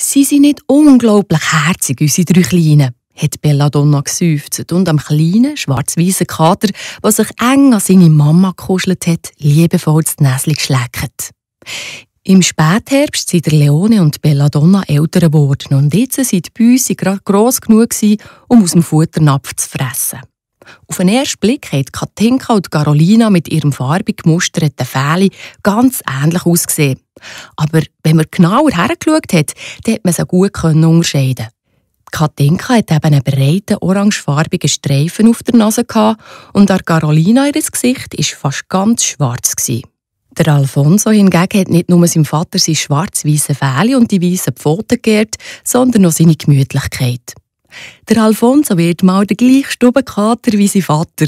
Sie sind nicht unglaublich herzig, unsere drei Kleinen, hat Belladonna geseufzt und am kleinen, schwarz-weißen Kater, der sich eng an seine Mama gekuschelt hat, liebevoll das Näschen geschleckt. Im Spätherbst sind Leone und Belladonna älter geworden und jetzt sind die Büsse gerade gross genug, um aus dem Futternapf zu fressen. Auf den ersten Blick haben Katinka und Carolina mit ihrem farbig gemusterten Fell ganz ähnlich ausgesehen. Aber wenn man genauer hergeschaut hat, dann hat man sie gut unterscheiden. Katinka hatte eben einen breiten, orangefarbigen Streifen auf der Nase und an Carolina ihr Gesicht war fast ganz schwarz. Der Alfonso hingegen hat nicht nur seinem Vater sein schwarz-weiße Fell und die weißen Pfoten geehrt, sondern auch seine Gemütlichkeit. Der Alfonso wird mal der gleiche Stubenkater wie sein Vater.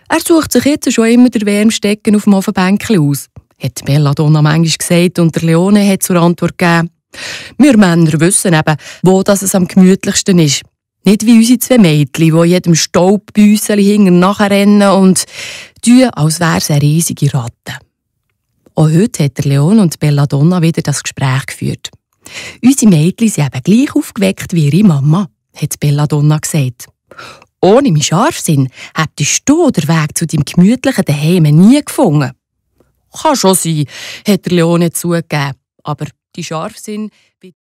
Er sucht sich jetzt schon immer den wärmsten Ecken auf dem Ofenbänkchen aus, hat Belladonna manchmal gesagt und der Leone hat zur Antwort gegeben: Wir Männer wissen eben, wo das es am gemütlichsten ist. Nicht wie unsere zwei Mädchen, die jedem Staubbüsseli hinten nachrennen und tun, als wäre es eine riesige Ratte. Auch heute hat der Leone und Belladonna wieder das Gespräch geführt. Unsere Mädchen sind eben gleich aufgeweckt wie ihre Mama, hat Belladonna gesagt. Ohne meinen Scharfsinn hättest du den Weg zu deinem gemütlichen Daheim nie gefunden. Kann schon sein, hat der Leone zugegeben. Aber die Scharfsinn